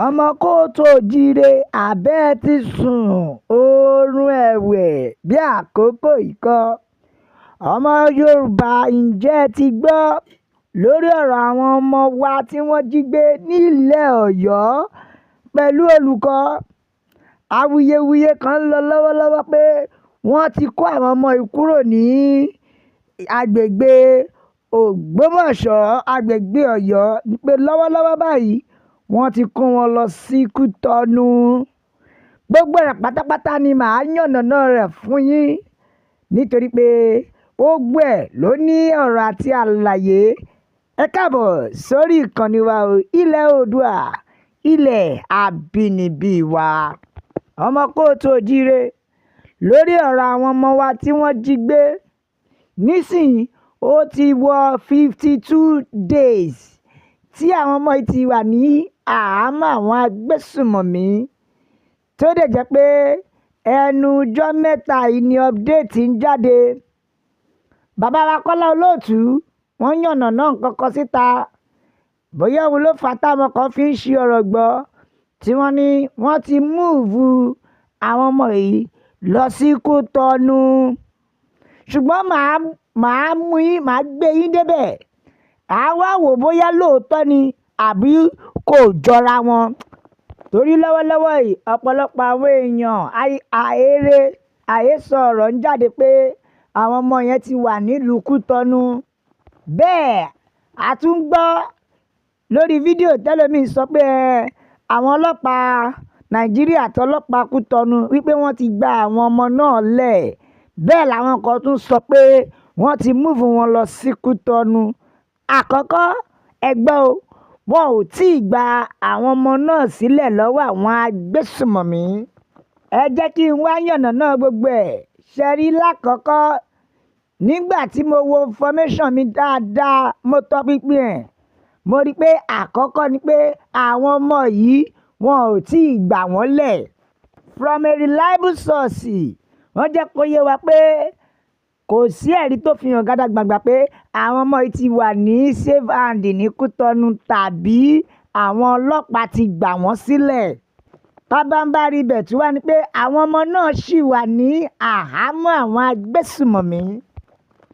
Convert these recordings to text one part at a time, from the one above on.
Ọmọ kóòtù òjíire, abẹ́ ẹ ti sùn oorun ẹ̀wẹ̀ bí àkókò ikọ̀. Ọmọ Yorùbá, ǹjẹ́ ẹ ti gbọ́ lórí ọ̀rọ̀ àwọn ọmọ wa tí wọ́n jí gbé nílẹ̀ Ọ̀yọ́ pẹ̀lú olùkọ́? Awuyewuye kan ń lọ lọ́wọ́lọ́wọ́ pé wọ́n ti kó àwọn ọmọ yìí kúrò ní agbègbè Ògbómọ̀ṣọ́, agbègbè Ọ̀yọ́, pé lọ́wọ́lọ́wọ́ báyìí wọ́n ti kó wọn lọ sí Kútọ́nù. Gbogbo rẹ̀ pátápátá ni màá yànnàná rẹ̀ fún yín, nítorí pé gbogbo ẹ̀ ló ní ọ̀rọ̀ àti àlàyé. Ẹ káàbọ̀ sórí ìkànnì wa o, ilẹ̀ Oòduà, ilẹ̀ àbínibí wa. Ọmọ kóòtù òjíire, lórí ọ̀rọ̀ àwọn ọmọ wa tí wọ́n jí gbé nísìnyí, ó ti wọ 52 days tí àwọn ọmọ yìí ti wà ní àhámọ́ àwọn agbésùmọ̀mí, tó dẹ̀ jẹ́ pé ẹnu ọjọ́ mẹ́ta yìí ni update ń jáde. Bàbá wa Kọ́lá Olóòtú, wọ́n yànnàná nǹkan kan síta. Bóyá òun ló fà á táwọn kan fi ń ṣi ọ̀rọ̀ gbọ́, tí wọ́n ní wọ́n ti move àwọn ọmọ yìí lọ sí Kútọ́nù. Ṣùgbọ́n màá mú yín, màá gbé yín débẹ̀. À wá wò bóyá lóòótọ́ ni àbí kò jọra wọn. Torí lọ́wọ́lọ́wọ́ yìí, ọ̀pọ̀lọpọ̀ àwọn èèyàn, àhéré àhesọ ọ̀rọ̀ ń jáde pé àwọn ọmọ yẹn ti wà nílùú Kútọ́nù. Bẹ́ẹ̀ a tún gbọ́ lórí fídíò tẹ́lómi sọ pé àwọn ọlọ́pàá Nàìjíríà àti ọlọ́pàá Kútọ́nù wípé wọ́n ti gba àwọn ọmọ náà lẹ̀. Bẹ́ẹ̀ làwọn kan tún sọ pé wọ́n ti move wọn lọ sí Kútọ́nù. Àkọ́kọ́, ẹ gbọ́ o, wọn ò tí ì gba àwọn ọmọ náà sílẹ̀ lọ́wọ́ àwọn agbésùmọ̀mí. Ẹ jẹ́ kí n wá yànnàná gbogbo ẹ̀. Ṣe rí lákọ̀ọ́kọ́, nígbà tí mo wo information mi dáadáa, mo tọpinpin ẹ̀, mo rí i pé àkọ́kọ́ ni pé àwọn ọmọ yìí, wọn ò tí ì gbà wọ́n lẹ̀. From a reliable source, wọ́n jẹ́ kó yé wa pé kò sí ẹ̀rí tó fi hàn gádàgbàgbà pé àwọn ọmọ yìí ti wà ní safe hand ní Kútọ́nù tàbí àwọn ọlọ́pàá ti gbà wọ́n sílẹ̀. Pábánbárí ibẹ̀ tí wá ni pé àwọn ọmọ náà ṣì wà ní àhámọ́ àwọn agbésùmọ̀mí.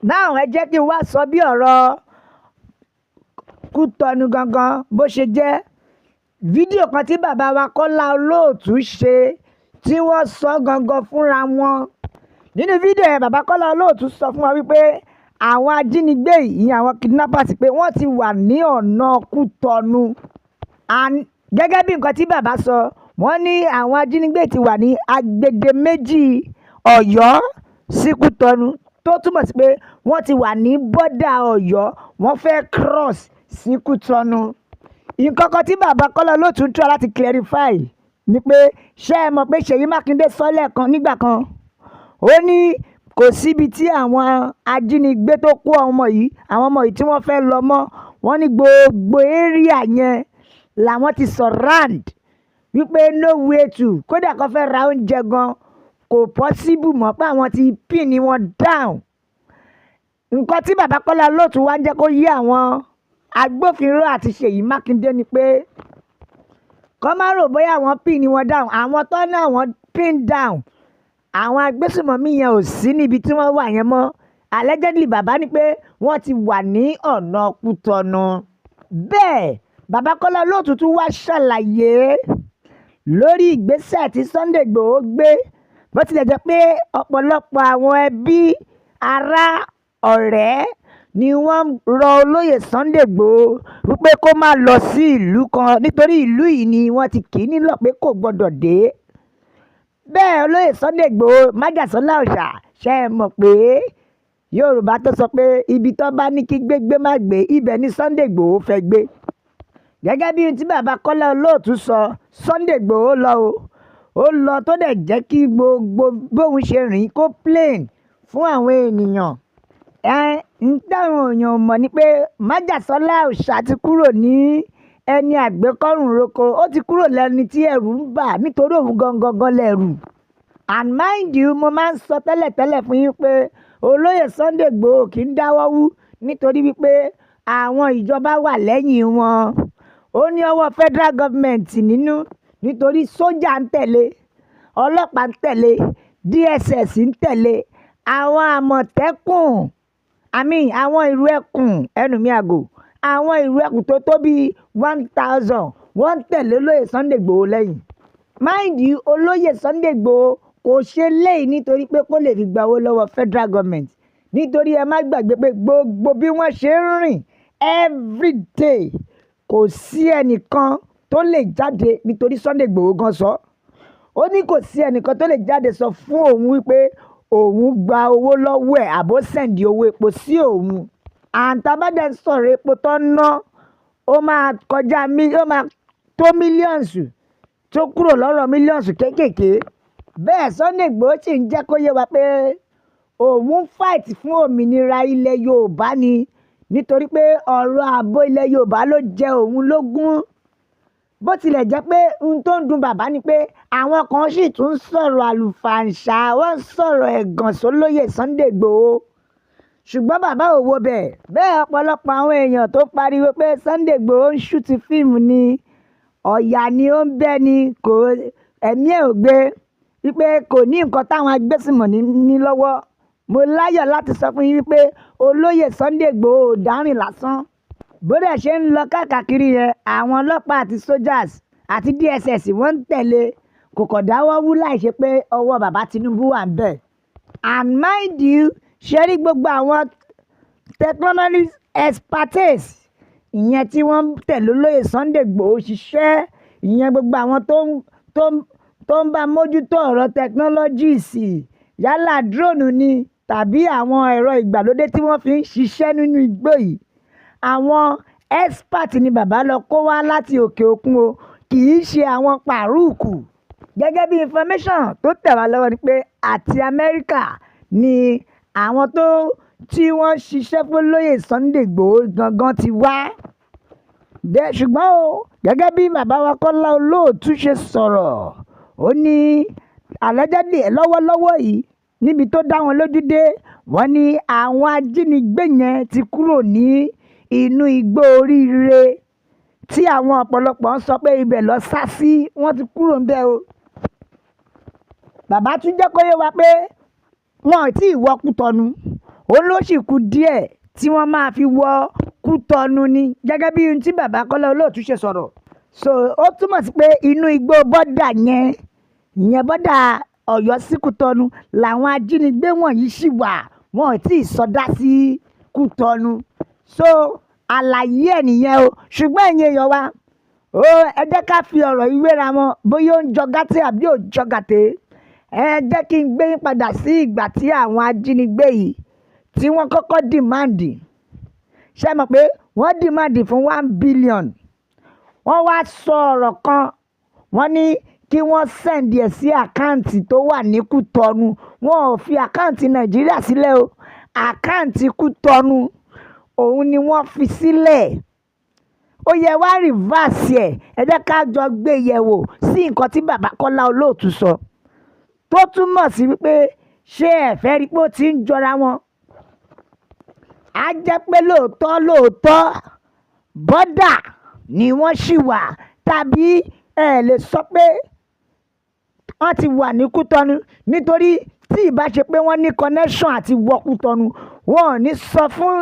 Náà ẹ jẹ́ kí n wá sọ bí ọ̀rọ̀ Kútọ́nù gangan bó ṣe jẹ́. Fídíò kan tí bàbá wa Kọ́lá Olóòtú ṣe, tí wọ́n sọ gangan fúnra wọn. Nínú fídíò yẹn, bàbá Kọ́lá Olóòtú sọ fún wa wípé àwọn ajínigbé yìí, àwọn kidnappers, pé wọ́n ti wà ní ọ̀nà Kútọ́nù. And gẹ́gẹ́ bí nǹkan tí bàbá sọ, wọ́n ní àwọn ajínigbé ti wà ní agbede méjì Ọ̀yọ́ sí Kútọ́nù, tó túmọ̀ sí pé wọ́n ti wà ní border Ọ̀yọ́, wọ́n fẹ́ cross sí Kútọ́nù. Nǹkan kan tí bàbá Kọ́lá Olóòtú ń try láti clarify ni pé, ṣé ẹ mọ̀ pé Ṣèyí Mákindé sọ lẹ́ẹ̀kan nígbà kan, ó ní kò síbi tí àwọn ajínigbé tó kó ọmọ yìí, àwọn ọmọ yìí tí wọ́n fẹ́ lọ mọ́. Wọ́n ní gbogbo area yẹn làwọn ti surround, wípé no way to, kódà kó fẹ́ ra oúnjẹ gan, kò possible mọ́, pé àwọn ti pin wọn down. Nǹkan tí bàbá Kọ́lá Olóòtú wá ń jẹ́ kó yé àwọn agbófinró àti Ṣèyí Mákindé ni pé kọ́ má rò bóyá àwọn pin wọn down. Àwọn tó ní àwọn pin down, àwọn agbésùmọ̀mí yẹn ò sí níbi tí wọ́n wà yẹn mọ́. Allegedly, bàbá ní pé wọ́n ti wà ní ọ̀nà Kútọ́nù. Bẹ́ẹ̀ bàbá Kọ́lá Olóòtú tún wá ṣàlàyé lórí ìgbésẹ̀ tí Sunday Igboho gbé. Bó tilẹ̀ jẹ́ pé ọ̀pọ̀lọpọ̀ àwọn ẹbí, ará, ọ̀rẹ́ ni wọ́n rọ olóyè Sunday Igboho wípé kó má lọ sí ìlú kan, nítorí ìlú yìí ni wọ́n ti kì í nílọ̀ pé kò gbọ́dọ̀ dé. Bẹ́ẹ̀ olóyè Sunday Igboho májàsọ́lá ọ̀sà, ṣe é mọ̀ pé Yorùbá tó sọ pé ibi tó bá ní kí gbégbé má gbé, ibẹ̀ ni Sunday Igboho fẹ́ gbé. Gẹ́gẹ́ bí tí bàbá Kọ́lá Olóòtú sọ, Sunday Igboho lọ o, ó lọ, tó dẹ̀ jẹ́ kí gbogbo bóun ṣe rìn kó plain fún àwọn ènìyàn. Ẹ ń táwọn èèyàn mọ̀ ni pé májàsọ́lá òòṣà ti kúrò ní ẹni àgbékọ́rùn roko, ó ti kúrò lẹ́ni tí ẹ̀rù ń bà, nítorí òun gangan gan lẹ̀rù. And mind you, mo máa ń sọ tẹ́lẹ̀tẹ́lẹ̀ fún yín pé olóyè Sunday Igboho kì í dáwọ́ wú, nítorí wípé àwọn ìjọba wà lẹ́yìn wọn. Ó ní ọwọ́ federal government nínú, nítorí sójà ń tẹ̀lé, ọlọ́pàá ń tẹ̀lé, DSS ń tẹ̀lé, àwọn Àmọ̀tẹ́kùn, àmì àwọn ìrù ẹkùn, ẹnu mi àgò, àwọn ìrù ẹkùn tó tó bíi 1,000, wọ́n ń tẹ̀lé olóyè Sunday Igboho lẹ́yìn. Mind you, olóyè Sunday Igboho kò ṣe léyìí nítorí pé kó lè fi gba owó lọ́wọ́ federal government, nítorí ẹ má gbàgbé pé gbogbo bí wọ́n ṣe ń rìn everyday, kò sí ẹnìkan tó lè jáde, nítorí Sunday Igboho gan sọ, ó ní kò sí ẹnìkan tó lè jáde sọ fún òun wípé òun gba owó lọ́wọ́ ẹ̀ àbó send owó epo sí òun. Àǹtàbádẹ́ ń sọ̀rọ̀ epo tó ń ná, ó máa kọjá, ó máa tó millions, tó kúrò lọ́rọ̀ millions kéékèèké. Bẹ́ẹ̀ Sunday Igboho sì ń jẹ́ kó yé wa pé òun fight fún òmìnira ilẹ̀ Yorùbá ni, nítorí pé ọ̀rọ̀ ààbò ilẹ̀ Yorùbá ló jẹ òun lógún. Bó tilẹ̀ jẹ́ pé ohun tó ń dùn bàbá ni pé àwọn kan sì tún ń sọ̀rọ̀ àlùfàǹṣà, wọ́n ń sọ̀rọ̀ ẹ̀gàn sólóyè Sunday Igboho, ṣùgbọ́n bàbá ò wo bẹ́ẹ̀. Bẹ́ẹ̀ ọ̀pọ̀lọpọ̀ àwọn èèyàn tó pariwo pé Sunday Igboho ń shoot fíìmù ni, ọ̀yà ni ó ń bẹ́ ni, kò ẹ̀mí ẹ̀ ò gbé, wípé kò ní nǹkan táwọn agbésùnmọ̀mí ní lọ́wọ́, mo láyọ̀ láti sọ fún yín wípé olóyè Sunday Igboho ò dárìn lásán. Bó dẹ̀ ṣe ń lọ káàkiri yẹn, àwọn ọlọ́pàá àti soldiers àti DSS, wọ́n ń tẹ̀lé. Kò kàn dáwọ́ wú láì ṣe pé ọwọ́ bàbá Tinubu wà ńbẹ̀. And mind you, ṣe rí gbogbo àwọn technology expertise ìyẹn tí wọ́n ń tẹ̀lé olóyè Sunday Igboho ṣiṣẹ́, ìyẹn gbogbo àwọn tó ń bá mójútó ọ̀rọ̀ technologies, yálà drone ni tàbí àwọn ẹ̀rọ ìgbàlódé tí wọ́n fi ń ṣiṣẹ́ nínú igbó yìí, àwọn expert ni bàbá lọ kó wá láti òkè òkun o, kì í ṣe àwọn pàrúùkù. Gẹ́gẹ́ bí information tó tẹ̀ wá lọ́wọ́ ni pé àti Amẹ́ríkà ni àwọn tó tí wọ́n ṣiṣẹ́ fún olóyè Sunday Igboho gangan ti wá dé. Ṣùgbọ́n o, gẹ́gẹ́ bí bàbá wa Kọ́lá Olóòtú ṣe sọ̀rọ̀, ó ní allegedly lọ́wọ́lọ́wọ́ yìí, níbi tó dá wọn lójú dé, wọ́n ní àwọn ajínigbé yẹn ti kúrò ní inú igbó Oríire tí àwọn ọ̀pọ̀lọpọ̀ ń sọ pé ibẹ̀ lọ sá sí. Wọ́n ti kúrò ńbẹ̀ o. Bàbá tún jẹ́ kó yé wa pé wọn ò tí ì wọ Kútọ́nù, òun ló sì kù díẹ̀ tí wọ́n máa fi wọ Kútọ́nù ni, gẹ́gẹ́ bí ohun tí bàbá Kọ́lá Olóòtú ṣe sọ̀rọ̀. So ó túmọ̀ sí pé inú igbó border yẹn, ìyẹn border Ọ̀yọ́ sí Kútọ́nù, làwọn ajínigbé wọ̀nyí ṣì wà. Wọn ò tí ì sọdá sí Kútọ́nù. So àlàyé ẹ̀ nìyẹn o. Ṣùgbọ́n ẹ̀yin èèyàn wa ó, ẹ jẹ́ ká fi ọ̀rọ̀ yìí wéra wọn, bóyá ó ń jọ gàtẹ́ àbí ò jọ gàtẹ́. Ẹ jẹ́ kí n gbé yín padà sí ìgbà tí àwọn ajínigbé yìí tí wọ́n kọ́kọ́ demand. Ṣé mọ̀ pé wọ́n demand fún 1 billion? Wọ́n wá sọ ọ̀rọ̀ kan, wọ́n ní kí wọ́n send ẹ̀ sí account tó wà ní Kútọ́nù. Wọn ò fi account Nàìjíríà sílẹ̀ o, account Kútọ́nù òun ni wọ́n fi sílẹ̀. Ó yẹ wá reverse ẹ̀. Ẹ jẹ́ ká jọ gbé yẹ̀wò sí nǹkan tí bàbá Kọ́lá Olóòtú sọ, tó túmọ̀ sí wípé ṣé ẹ fẹ́ rí pé ó ti ń jọra wọn? Á jẹ́ pé lóòótọ́ lóòótọ́, border ni wọ́n ṣì wà, tàbí ẹ lè sọ pé wọ́n ti wà ní Kútọ́nù, nítorí tí ìbá ṣe pé wọ́n ní connection àti wọ Kútọ́nù, wọn ò ní sọ fún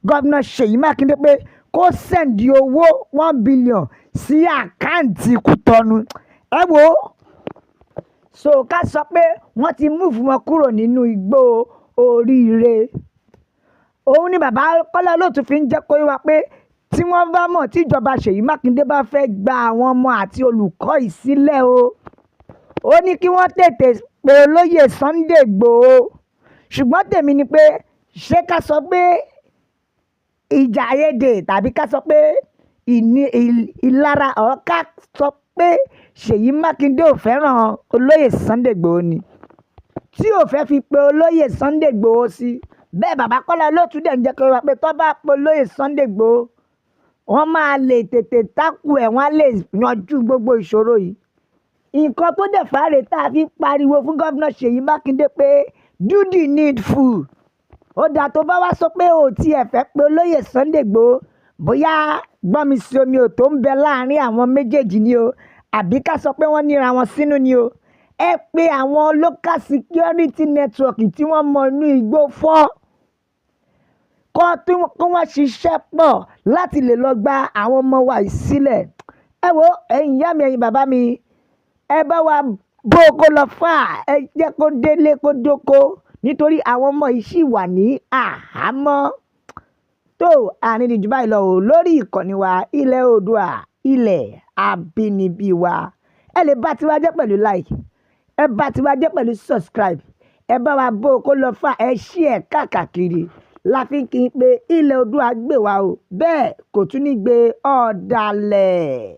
Governor Ṣèyí Mákindé pé kó send owó 1 billion sí account Kútọ́nù. Ẹ wo, so ká sọ pé wọ́n ti move wọn kúrò nínú igbó Oríire, òun ni bàbá Kọ́lá Olóòtú fi ń jẹ́ kó yé wa pé tí wọ́n bá mọ̀, tí ìjọba Ṣèyí Mákindé bá fẹ́ gba àwọn ọmọ àti olùkọ́ yìí sílẹ̀ o, ó ní kí wọ́n tètè pe olóyè Sunday Igboho. Ṣùgbọ́n tèmi ni pé, ṣé ká sọ pé ìjà àìyedè, tàbí ká sọ pé ìlara, ọ̀ ká sọ pé Ṣèyí Mákindé ò fẹ́ràn olóyè Sunday Igboho ni tí ò fẹ́ fi pe olóyè Sunday Igboho sí? Bẹ́ẹ̀ bàbá Kọ́lá Olóòtú dẹ̀ ń jẹ́ kó yé wa pé tó bá pe olóyè Sunday Igboho, wọ́n máa lè tètè tákù ẹ̀, wọ́n á lè yanjú gbogbo ìṣòro yìí. Nǹkan tó dẹ̀ fàárẹ̀ tá a fi pariwo fún Governor Ṣèyí Mákindé pé do the needful. Ó dáa, tó bá wá sọ pé ò tiẹ̀ fẹ́ pé olóyè Sunday Igboho, Bóyá gbọ́nmi sí omi ò tó ń bẹ láàrin àwọn méjèèjì ni o, àbí ká sọ pé wọ́n níra wọn sínú ni o. Ẹ pé àwọn local security network tí wọ́n mọ inú igbó fọ́ kọ́, kí wọ́n ṣiṣẹ́ pọ̀ láti lè lọ gba àwọn ọmọ wa yìí sílẹ̀. Ẹ wo, ẹ̀yin ìyá mi, ẹ̀yin bàbá mi, ẹ bá wa bó kó lọ fà, ẹ jẹ́ kó délé kó dóko, nítorí àwọn ọmọ yìí ṣì wà ní àhámọ́. Tó àárín ìdíjú báyìí lọ o lórí ìkànnì wa, Ilẹ̀ Oòduà, ilẹ̀ abínibí wa. Ẹ lè bá tiwa jẹ́ pẹ̀lú like, ẹ bá tiwa jẹ́ pẹ̀lú subscribe, ẹ bá wa bó kó lọ fà, ẹ ṣí ẹ káàkiri. La fi ń kí n pé ilẹ̀ Oòduà gbè wá o, bẹ́ẹ̀ kò tún ní gbé ọ̀dàlẹ̀.